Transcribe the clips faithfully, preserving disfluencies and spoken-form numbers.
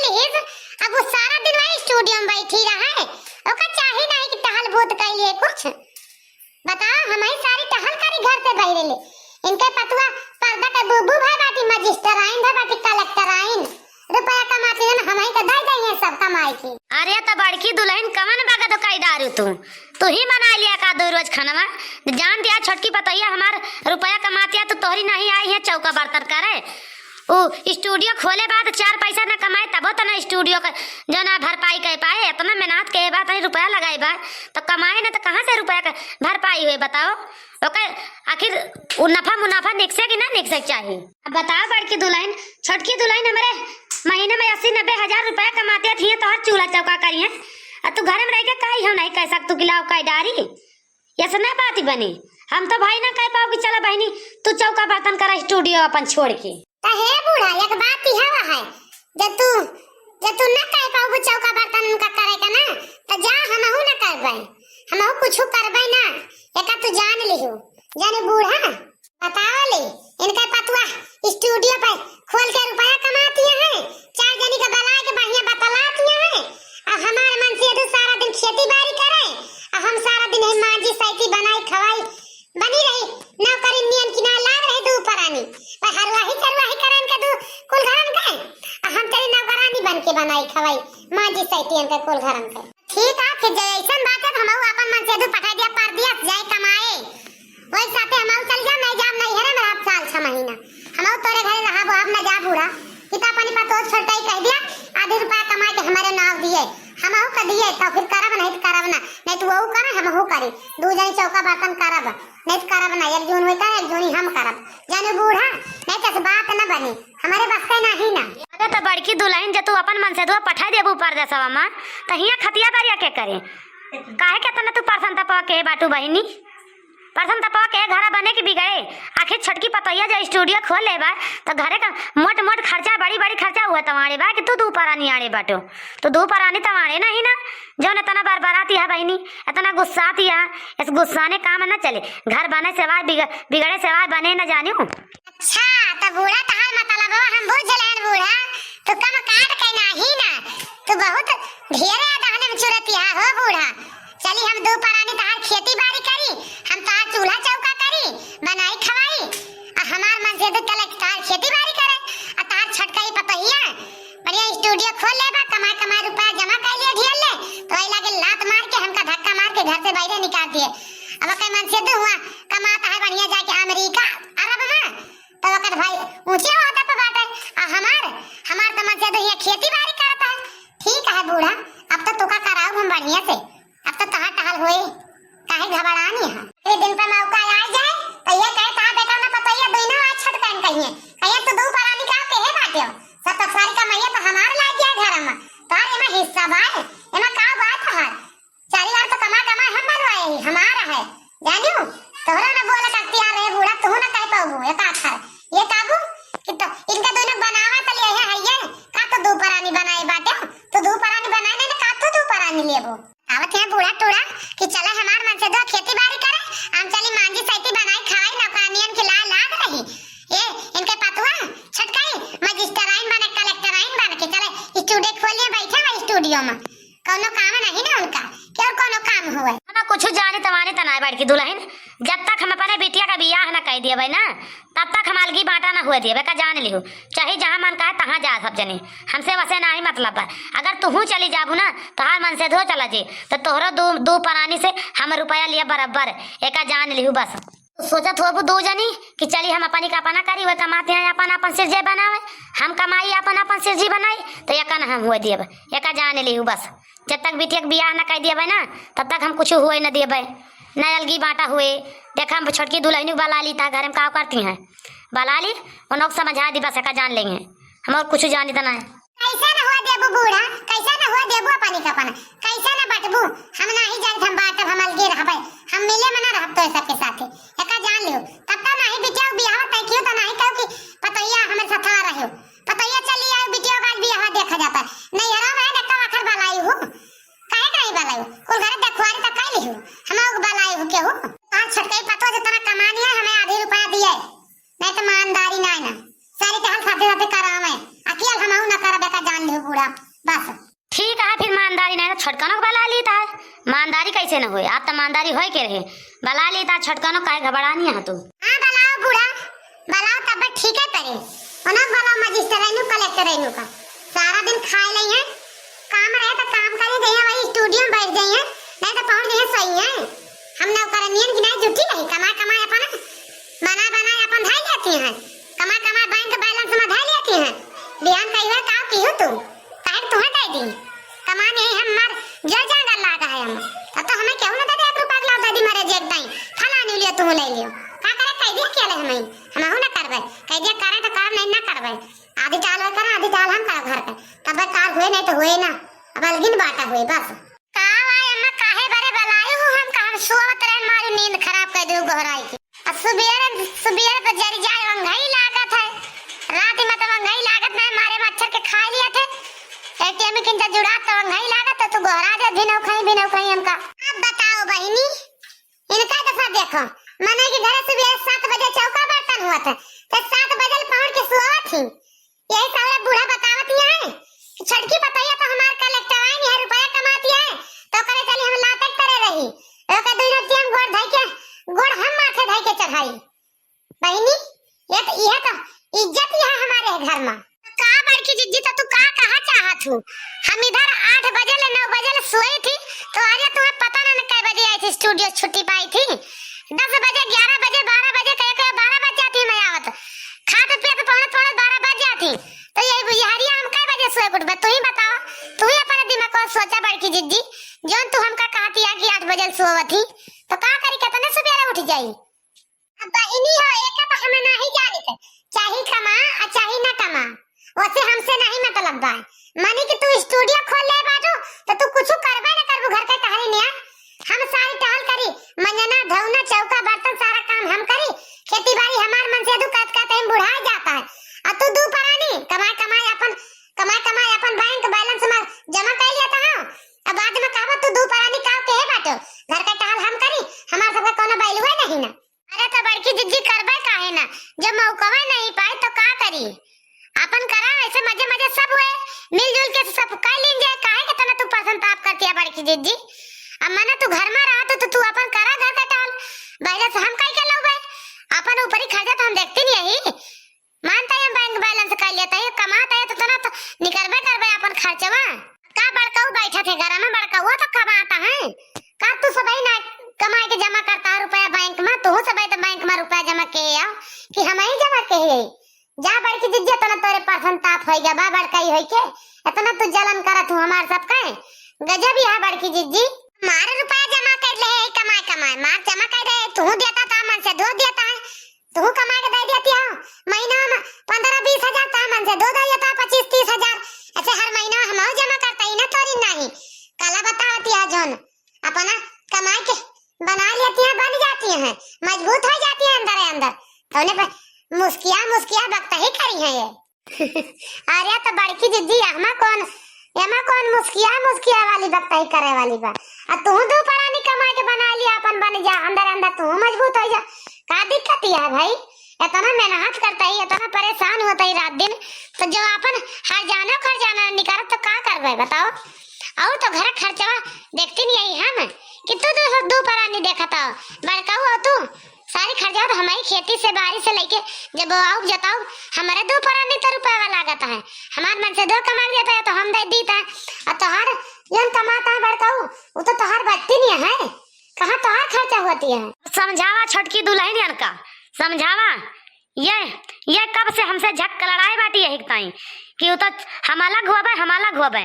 लिहिस, अब उ सारा दिन वही studio में बैठी रहे, ओका चाही नहीं कि टहल बूत कइ लिए कुछ। बताओ, हमही सारी टहल करी घर से बहिरे ले। इनके पतुआ पर्दा के बुबू भए बाटी, मजिस्टर आइन भए बाटी, कलेक्टर आइन। रुपया कमाती है ना, हमही के दइ दइ है सब कमाई के। अरे त बड़की दुलहिन कवन बगत कइ डारू तू? तू ही बनाइ लिया का दो रोज खनवा? जान दिया छोटकी पतोहिया हमार रुपया कमातिया, तू तोहरी नहीं आई है चौका बर्तन करे। उ studio खोले बा त चार पैसा न कमाए, तबो त न studio क जौन भरपाई कइ पाए। एतना मेहनत के बा, तनी रुपया लगाए बा, त कमाए न त कहाँ से रुपया क भरपाई हुए बताओ? ओके, आखिर उ नफा मुनाफा निकसे कि ना निकसे के चाही? अब बताओ बड़की दुलहिन, छोटकी दुलहिन हमरे महीने में अस्सी नब्बे हजार रुपया कमाते थिए, तोहर चूल्हा चौका करिए, आ तू घर में रह के काहे हो नहीं कह सकतू कि लाओ कइ डारी? ऐसे ना बात बनी। हम तो भाई ना कह पाओ कि चला बहिनी, तू चौका बर्तन करा studio अपन छोड़ के। त हे बूढ़ा, एक बात इहवा है, जब तू, जब तू ना कह पाओ चौका बर्तन उनका करे का ना, त जा, हमहू ना करबे, हमहू कुछ करबे ना। एका तू जान लिहू, जाने बूढ़ा, बताओ ले, इनका पतुआ studio पे खोल के रुपया कमाती है, चार जनी के बलाए के बढ़िया बतलाती है, आ हमार मनसेधू सारा दिन खेती बाड़ी करे, आ हम सारा दिन है मांजी सैती बनाई खवाई बनी रही, नौकरी नियन की ना लाग रही दू परानी, पर हरवाही चरवाही करन के दू कुल घरन के, आ हम तेरी नौकरानी बन के बनाई खवाई मांजी सैतियन के कुल घरन के। ठीक है, फिर जैसन बात है, हमहू अपन मनसेधू पठाई दिया परदेस जाए कमाए। वही साथे हमहू चल जाब, नहीं जाब, नहीं हरे में रहब साल छह महीना। हमहू तोरे घरे रहब, अब न जा बूढ़ा। कि त अपनी पतोह छोटकाई कह दिया, आधी रुपया कमाए के हमारे नाव दिए, हमहू का दिए, तो फिर करब नहीं तो करब ना, नहीं तो वहू करे, हमहू करी, दू जनी चौका बर्तन करब, नहीं तो करब ना, एक जून होई का, एक जूनी हम करब, जाने बूढ़ा, नहीं तो बात न बनी। हमारे बस के नाही ना। अरे त बड़की दुलहिन, जब तू अपन मनसेधुआ पठाई देबू परदेसवा मा, त हियाँ खतिया बरिया के करे? काहे के तना तू परसन तपवा के बाटू बहिनी? परसन तपवा के घरा बने के बिगड़े? आखिर छोटकी पतोहिया जो studio खोल ले बा, त घरे का मोट मोट खर्चा, बड़ी बड़ी खर्चा हुआ तवाड़े बा कि तू दू परानी आड़े बाटो? तू दू परानी तवाड़े नाही ना, जौन एतना बरबराती है बहिनी, एतना गुस्साती है, इस गुस्साने काम न चले। घर बने सेवा बिग-, बिगड़े सेवा बने न जानियो। अच्छा, त बूढ़ा तहार मतलबवा हम बुझ लेन बूढ़ा, तू कम काट के नाही ना, तू बहुत ढेरे अदहने में चुरतिया हो बूढ़ा। चली हम दू परानी तहार खेती बाड़ी करी, हम तहार चूल्हा चौका करी, बनाई खवाई, आ हमार मनसेधू तले तहार खेती बाड़ी करे, आ तहार छोटकई पतोहिया बढ़िया studio खोल ले बा, कमाए कमाए रुपया जमा कर लिए ढेर ले, तो वही लागे लात मार के हमका धक्का मार के घर से बाहरे निकाल दिए। अब कई मनसेधू हुआ कमाता है बढ़िया जाके अमेरिका, अरब में, तो ओकर भाई ऊंचे ओहदा पे बाटे, आ हमार, हमार तो मनसेधू हियाँ खेती बाड़ी करता है। ठीक है बूढ़ा, अब तो तुका कराऊ हम बढ़िया से, अब तो तहार टहल होए, काहे घबरानी है? एक दिन पे मौका आ जाए, तो ये कहे तहार बेटा ना पतोहिया दुइनो आज छटकन कहिए, कहिए तू दू परानी का केहे बाटे हो, सब तो सारी कमाइया तो हमार लाग गया घर में, तोहर एमा हिस्सा बाय, एमा का बात है? चारी हाथ तो कमा कमा हम बनवाए ही, हमार है। जानियो, तोहरा ना बोले का अख्तियार रहे बूढ़ा, तू ना कह पाबू, एक आखर। ये काबू कि तो इनका दोनों बनावा तो ले है, है ये? का तो दू परानी बनाए बाटे? तो दू परानी बनाए नहीं, तो का तो दू परानी लेबो? आवत है बूढ़ा टूढ़ा कि चले हमार मनसेधुआ खेती बाड़ी करे, हम चली मांजी सैती बनाई खवाई, नौकरानियन की ला लाग रही। ये इनके पतुआ छटकाई, मजिस्टर आइन बने, कलेक्टर आइन बने के चले studio खोलिए, बैठे हुए studio में। कौनो काम नहीं ना उनका, कि और कौनो काम हुए। ना कुछ जाने तवाने तना है बड़की दुलहिन, जब तक हम अपने बिटिया का बियाह ना कह दिए ना, तब तक हम अलगी बाटा ना हुए दिए, का जान लिहू। चाहे जहाँ मन कहे तहाँ जा सब जने, हमसे वसे नाही मतलब बा। अगर तुहू चली जाबू ना, तोहार मनसेधुओ चला जे, तो तोहरो दू, दू परानी से हम रुपया लिए बराबर, एका जान लिहू बस। सोचत होबू दू जनी कि चली हम अपनी का अपना करी, वह कमाते हैं अपन अपन सिरजे बनावे, हम कमाई अपन अपन सिरजी बनाई, तो एका न हम हुए दियब, एका जान लिहू बस। जब तक बिटिया के बियाह न कर दियब ना, तब तक हम कुछ हुए न दियब, न अलगी बाटा हुए। देखा हम छोटकी दुलहिनी बला ली, ता घर में का करती हैं, बला ली, उनको समझा दी बस, एका जान लेंगे, हम और कुछ जानी तो ना है। कैसे न हुआ देबू बूढ़ा, कैसे न हुआ देबू अपनी का अपना, कैसे न बटबू? हम नाही जाइत हम बाटब, हम अलगे रहबे, हम मिले में ना रहब तो सबके साथे। एका जान लियो, तब तक नाही बिटिया के बियाह तय कियो तो नाही कहू कि पतोहिया हमरे साथ आ रहे हो। पतोहिया चली आयो, बिटिया का आज बियाह देखा जाता है। नैहरा में है, देखा आखिर बलाई हो। काहे के नहीं बलाई हो? कुल घर देखवारी तो कह ली हो। हम लोग बलाई हो के हो। आज छोटकई पतो जितना कमानी है, हमें आधी रुपया दिए। नहीं तो ईमानदारी ना है ना। सारी टहल साथे साथे करावे। अकेल हमहू ना करबे का जान लेबू। तब बस। ठीक है, फिर मानदारी नहीं तो छोटकनो के बला लीत है। मानदारी कैसे न होए? आप तो मानदारी होए के रहे। बला लीत है छोटकनो, काहे घबरानी है तू? हाँ, बलाओ बूढ़ा, बलाओ, तब ठीक है परे। उन्हों बलाओ मजिस्टर रहनू, कलेक्टर रहनू का। सारा दिन खाए लई है, काम रहे तो काम करे जाइए, वही स्टूडियो में बैठ जाइए, नहीं तो पहुँच जाइए सोइए। हम नौकरनियन की नहीं जुटी नहीं, कमाए कमाए अपन बनाए बनाए अपन धाई लेती हैं, कमाए कमाए बैंक बैलेंस में धाई लेती हैं। बिहान कही हुए का की हो तू? काहे के तुहें दे दी? कमान यही हम मर जल जंगल लागा है हम। तब तो हमें केहू ना दे दे एक रुपया के लाभ दे दी मरे जेक दाई। फलानी लियो तू ले लियो। का करे कह दिया क्या ले हमें? हम हूँ ना करबे। कह दिया करे तो करब नहीं ना करबे। आधी चाल वह करे, आधी चाल हम करब घर के। तब कार हुए नहीं तो हुए ना। अब अलगिन बाटा हुए बस। का भाई अम्मा काहे बरे बलाए हो हमका? हम सोवत रहे मारू नींद खराब कर दू गोहराई के। अब सुबेरे, सुबेरे तो जरी जाए वंघई लागत है। रात में तो वंघई लागत नहीं, मारे मच्छर के खा लिया थे। एटीएम के इंतजार जुड़ा तो वंघई लागत है, तू गोहरा दे भिनौ खई, भिनौ खई हमका। अब बताओ बहिनी, इनका दशा देखो, मने कि घरे सुबेरे सात बजे चौका बर्तन हुआ था, तो सात बजे पहुंच के सोवत थी। यही सारा बूढ़ा बतावत ही है कि छोटकी पतैया तो हमार कलेक्टर आई नहीं है, रुपया कमाती है, तो करे चली हम लातक करे रही। ओके दुइनो टीम गोड़ धई के, गोड़ हम माथे धई के चढ़ाई। बहिनी, ये तो, ये तो इज्जत ही है हमारे घर में। का बड़की जिज्जी, तो तू का कहा चाहत हूँ? हम इधर आठ बजे ले नौ बजे ले सोई थी, तो अरे तुम्हें पता ना, ना कै बजे आई थी, स्टूडियो छुट्टी पाई थी, दस बजे, ग्यारह बजे, बारह बजे, कहे कहे बारह बज जाती मैं आवत, खात पियत पौने पौने बारह बज जाती। तो यही बुझारिया हम कै बजे सोए उठबे, तू ही बताओ, तू ही अपने दिमाग को सोचा बड़की जिज्जी, जौन तू हमका कहती है कि आठ बजे सोवत ही, तो का करी, कितने सुबेरे उठ जाई? अब बहिनी हो, एका तो हमें नहीं जानित, चाही कमा आ चाही ना कमा, ओसे हमसे नहीं मतलब बा। मानी कि तू स्टूडियो खोल ले बाटू, तो तू कुछ करबे ना करबू घर के टहरी निया। हम सारी टहल करी, मंजना, धौना, चौका, बर्तन, सारा काम हम करी, खेती बाड़ी हमार मन से दू करत करत हम बुढ़ा जाता है। आ तू दू परानी कमाए कमाए अपन, कमाए कमाए अपन बैंक बैलेंस में जमा कर लेता है। अब बाद में कहबो तू दू परानी का कहे बाटो, घर के टहल हम करी, हमार सबके कोनो बैलुए नहीं ना। अरे तो बड़की जिज्जी करबे काहे ना, जब मौकवे नहीं पाए तो का करी? अपन करा, ऐसे मजे मजे सब हुए, मिलजुल के सब कर लीन जाए, काहे के तना तू पसंताप करती है बड़की जिज्जी? अब मने तू घर में रहा तो, तो तू अपन करा घर का टहल, बैलेंस हम कई के लौबे, अपन ऊपरी खर्चा तो हम देखती नहीं यही। मानता है हम बैंक बैलेंस कर लेता है, कमाता है तो तना तो निकलबे करबे अपन खर्चवा। का बड़काऊ बैठा थे घर में, बड़काऊ तो कमाता है, का तू सबही ना कमाए के जमा करता है रुपया बैंक में, तू सबही तो बैंक में रुपया जमा के आओ कि हम ही जमा के है? जा बड़की जिज्जी, इतना तोरे पसंताप होई गया बा बड़काई होई के, इतना तू जलन करत हूँ हमार सब का। गजब यहाँ बड़की जिज्जी, मारे रुपया जमा कर ले है, कमाए कमाए मार जमा कर दे, तू देता था मन से दो देता है, तू कमा के दे देती हो, महीना में पन्द्रह बीस हजार ता मन से दो दे देता, पच्चीस तीस हजार, ऐसे हर महीना हम जमा करता ही ना तोरी नहीं। काला बतावती है जौन अपना कमाई के बना लेती हैं, बन जाती हैं, मजबूत हो जाती हैं अंदर ही अंदर। तो उन्हें प-, मुस्किया मुस्किया वक्त ही करी हैं ये। अरे तो बड़की जिज्जी, एमा कौन, एमा कौन मुस्किया मुस्किया वाली वक्त ही करे वाली बा? आ तू दू परानी कमाई के बना लिया अपन, बन जा अंदर अंदर, तू मजबूत हो जा। का दिक्कत है भाई? इतना मेहनत करता ही, इतना परेशान होता ही रात दिन, तो जो अपन हर जाना खर्चाना निकालत तो का करबे बताओ? और तो घर खर्चवा देखती नहीं आई हम कि तू दो, दो परानी देखता हो, बड़काऊ हो तू, सारी खर्चा तो हमारी खेती से, बारी से लेके जब आओ जताओ, हमारे दो परानी तो रुपया लागत है, हमार मन से दो कमा देता है तो हम दे दीता है, और तोहार जौन कमाता है बड़काऊ, वो तो तोहार बचती नहीं है, कहाँ तोहार खर्चा होती है? समझावा छोटकी दुल्हनियन का, समझावा। ये, ये कब से हमसे झक लड़ाई बाटी यही ताई कि वो तो हम अलग होबे, हम अलग होबे,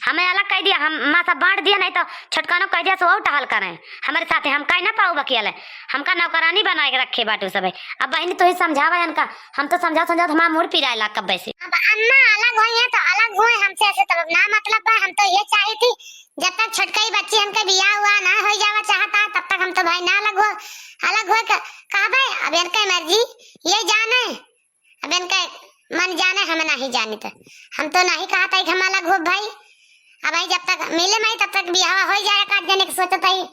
हमें अलग कह दिया, हम माँ सब बांट दिया, नहीं तो छोटकानो कह दिया सो और टहल करें, हमारे साथे हम कह ना पाऊ बकियल है, हमका नौकरानी बनाए के रखे बाटू सब। अब बहनी तू ही समझावा इनका, हम तो समझा समझा हमारा मूड पिराए लाग कब्बे से। अब अम्मा अलग हुई है तो अलग हुए हमसे, ऐसे तब ना मतलब बा, हम तो ये चाही थी जब तक छोटकई बच्ची हमके बियाह हुआ ना हो जावा चाहता है, तब तक हम तो भाई ना अलग हो, अलग हो क-, कहबे, अब इनके मर्जी, ये जाने, अब इनके मन जाने, हम नहीं जानित। हम तो नहीं कहत है कि हम अलग हो भाई, अब भाई जब तक मिले मई तब तक बियाह हो जाए, काट देने के सोचत है,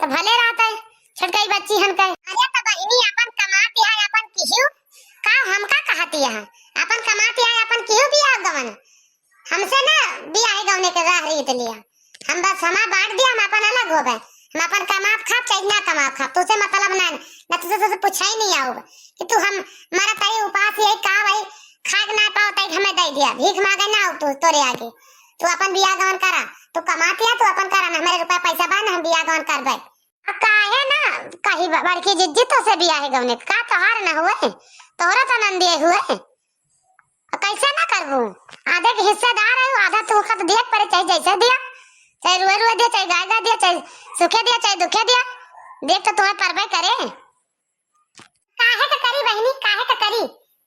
तो भले रहत है, छोटकई बच्ची हन के। अरे तो बहिनी अपन कमाती है, अपन किहियो, का हमका कहती है, अपन कमाती है, अपन किहियो बियाह गवन। हमसे ना बियाहे गवने के राह रीत लिया। हम बस हमार बाँट दिया, हम अपन अलग होबे। हम अपन कमाब खाब चाहे ना कमाब खाब, तुसे मतलब ना, ना तुसे, तुसे पूछे ही नहीं आउब कि तू हम मरत हई उपास यही का भाई खाक ना पाओ तई हमें दे दिया, भीख माँगे ना आउब तू तोरे आगे। तू अपन बियाह गवन करा, तू कमातिया तू अपन करा, ना हमरे रुपया पैसा बा ना हम बियाह गवन करबे। अब काहे ना कही ब-, बड़की जिज्जी तो से बियाहे गवने का तोहार ना हुए, तोहरा तो नंदिये हुए। अब कैसे ना करबू? आधे के हिस्सेदार है, आधा तू खत दिए पड़े, चाहे जैसे दिया, चाहे रुए रुए दिया, चाहे गाय गाय दिया, चाहे सुखे दिया, चाहे दुखे दिया, देख तो तुम्हें परबे करे। काहे के करी बहिनी, काहे के करी?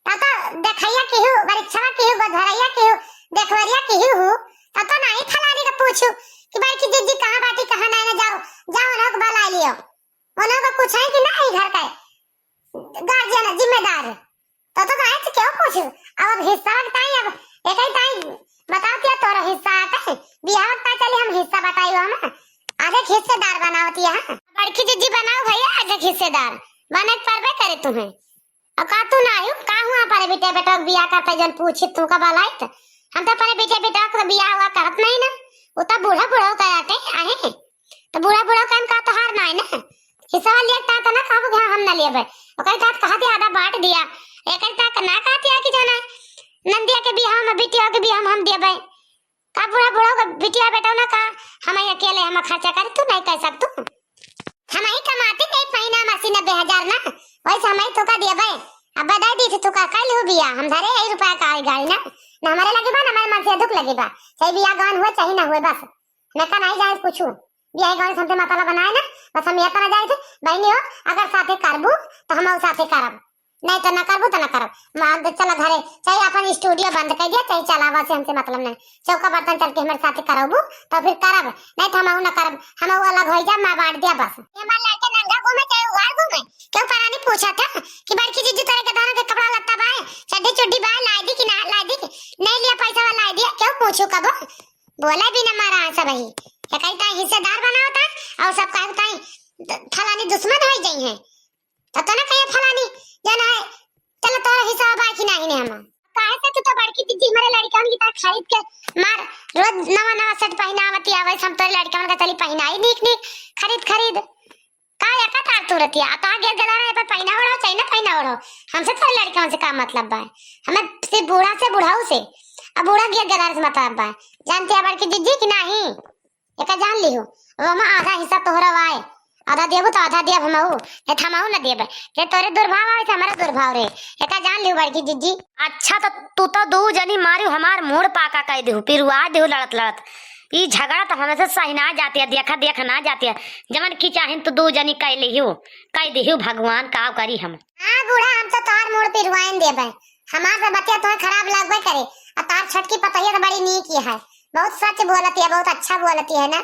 तब तो देखैया केहू, बरिक्षवा केहू, बधरैया केहू, देखवरिया केहू हूँ, तब तो नाही फलानी के पूछू कि बड़की जिज्जी कहाँ बाटी, कहाँ नाही ना, जाओ, जाओ उन्हों के बुला लियो। उन्हों को कुछ है कि नाही घर का गार्जियन जिम्मेदार, तो, तो काहे से क्यों पूछू? अब, अब हिस्सा के ताई, अब एक ही ताई बताओ क्या तोरा हिस्सा आते हैं, बिहाव का चली हम हिस्सा बताई हम, आधे हिस्सेदार बनावती है। बड़की जिज्जी बनाओ भैया, आधे हिस्सेदार बने के परबे करे तुम्हें। अब का तू ना आयु, का हुआ अपने बेटे बेटा के बियाह करते जन पूछी तू का बलाइत? हम तो अपने बेटे बेटा को बियाह हुआ करत नहीं ना, वो तो बूढ़ा बूढ़ा हो कराते आहे, तो बूढ़ा बूढ़ा का हम का तोहार ना है ना, हिस्सा लिया ता तो ना कहबो कि हाँ, हम ना लेबे। ओकर तात कहा दिया, आधा बाँट दिया, एक तात ना कहा दिया कि जाना नंदिया के बियाह में, बिटिया के बियाह में हम देबे। का बूढ़ा बूढ़ा का बिटिया बेटा ना का हम ही अकेले हम खर्चा करी, तू नहीं कह सकतू? हम ही कमाती नहीं महीना में अस्सी नब्बे हजार ना, वैसे हम ही तो का देबे। अब बधाई दी थी तू का कल हो बिया, हम धरे यही रुपया का आई गाड़ी ना, ना हमारे लगे बा ना हमारे मन से दुख लगे बा, चाहे बिया गवन हुए चाहे ना हुए, बस मैं का नहीं जाए पूछू, बिया गवन से हमसे मतलब बनाए ना, बस हम ये तरह जाए थे। बहनी हो, अगर साथे करबू तो हम साथे करब, नहीं तो ना करबू तो ना करब। मार दे, चला घरे, चाहे अपन स्टूडियो बंद कर दिया, चाहे चलावा से हमसे मतलब नहीं। चौका बर्तन चल के हमारे साथे करबू तो फिर करब, नहीं तो हम ना करब, हम अलग हो जा, मैं बाँट दिया बस। ये हमारे लड़के नंगा घूमे चाहे उघार घूमे, क्यों परानी पूछा था कि बड़की जिज्जी तोरे के दोनों के कपड़ा लत्ता बाए, चड्डी चुड्डी बाए, लाई दी कि ना लाई दी, नहीं लिया पैसा वाला लाई दिया, क्यों पूछू कबो? बोला भी ना मारा सब ही, ये कहीं ताई हिस्सेदार बनाओ था और सब कहीं ताई फलानी दुश्मन हो गई है। तो, तो ना कहे फलानी जाना है, चलो तोरा हिस्सा बा कि नाही ने हम। काहे से तू तो बड़की जिज्जी हमारे लड़कन की तरह खरीद के मार, रोज नवा नवा सेट पहनावती आवे, हम तोरे लड़कन का चली पहनाई नीक नीक खरीद खरीद। का एका तार तू रतिया, आ कहाँ गेल गला रहे पर पहना ओढ़ो, चाहे ना पहना ओढ़ो, हमसे तोरे लड़कन से का मतलब बा? हमें सिर्फ बूढ़ा से बुढ़ाऊ से, अब बूढ़ा गेल गला से मतलब बा। जानती है बड़की जिज्जी कि नाही? एका जान लिहू, अब हम आधा हिस्सा तोहरा बाए, आधा देबू तो आधा देब हमहू, नहीं तो हमहू न देबे। जे तोरे दुर्भाव आवे से हमारा दुर्भाव रे, एका जान लिहू बड़की जिज्जी। अच्छा तो तू तो दू जनी मारू हमार मूड़ पाका कह दिहू, पिरुआ दिहू लड़त लड़त। ई झगड़ा तो हमसे सही ना जाती है, देखा देख ना जाती है। जवन की चाहिन तू दू जनी कह लिहू, कह दिहू भगवान का करी हम। हाँ बूढ़ा, हम तो तोहार मूड़ पिरुआइन देबे, हमार से बतिया तुम्हें खराब लगबे करे। आ तार छोटकी पतोहिया तो बड़ी नीक ही है, बहुत सच बोलती है, बहुत अच्छा बोलती है ना।